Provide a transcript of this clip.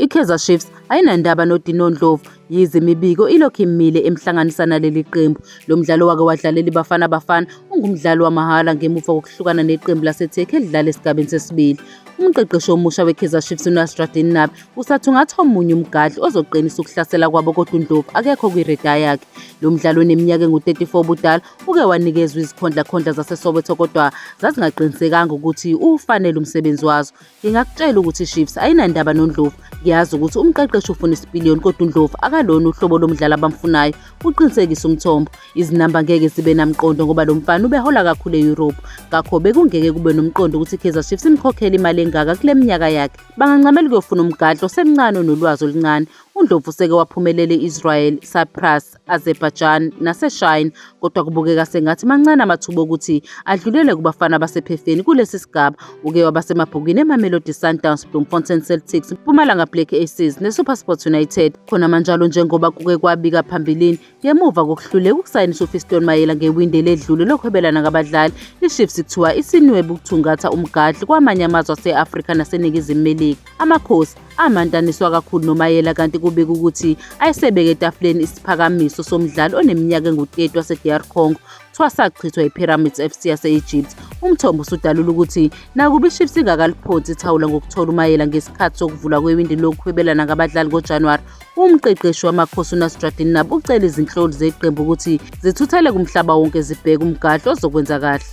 IKaizer Chiefs ayinandaba noDino Ndlovu yize imibiko ilokhu imile emhlanganisa naleli qembu. Lo mdlalo wake wadlalela iBafana Bafana ungumdlali wamahhala ngemuva kokuhlukana neqembu laseTurkey elidlala esigabeni sesibili. Umqeqeshi omusha weKaizer Chiefs uNasreddine Nabi usathungatha omunye umgadli ozoqinisa ukuhlasela kwabo kodwa uNdlovu akekho kwi-radar yakhe. Lo mdlali oneminyaka engu-34 ubudala uke wanikezwa izikhondlakhondla zaseSoweto kodwa zazingaqinisekanga ukuthi uwufanele umsebenzi wazo. Ngingakutshela ukuthi iChiefs ayinandaba noNdlovu. Ngiyazi ukuthi umqeqeshi ufuna isipiliyoni kodwa uNdlovu akalona uhlobo lomdlali abamfunayo, kuqinisekisa umthombo. Izinamba ngeke zibe namqondo ngoba lo mfana ubehola kakhulu e-Europe. Ngakho bekungeke kube nomqondo ukuthi iKaizer Chiefs imkhokhele imali engaka kule minyaka yakhe. Bangancamela ukuyofuna umgadli osemncane onolwazi oluncane. UNdlovu useke waphumelela e-Israel, Cyprus, Azerbaijan naseShayina kodwa kubukeka sengathi mancane amathuba okuthi adlulele kubafana basephefeni kulesi sigaba. Uke waba semabhukwini eMamelodi Sundowns, Bloemfontein Celtics, Mpumalanga Black Aces neSuperSport United. Khona manjalo njengoba kuke kwabika phambilini ngemuva kokuhluleka ukusayinisa uFiston Mayela ngewindi eledlule lokuhwebelana ngabadlali, iChiefs kuthiwa isinwebe ukuthungatha umgadli kwamanye amazwe ase-Afrika naseNingizimu Melika. Amakhosi amantaniswa kakhulu noMayela kanti kubikwa ukuthi ayesebeke etafuleni isiphakamiso somdlali oneminyaka engu-30 wase-DR Congo kuthiwa sachithwa yiPyramids FC yase-Egypt. Umthombo usudalula ukuthi nakuba iChiefs ingakaliphonsi ithawula ngokuthola uMayela ngesikhathi sokuvulwa kwewindi lokuhwebelana ngabadlali ngoJanuwari, umqeqeshi waMakhosi uNasreddine Nabi ucele izinhloli zeqembu ukuthi zithuthele kumhlaba wonke zibheke umgadli ozokwenza kahle.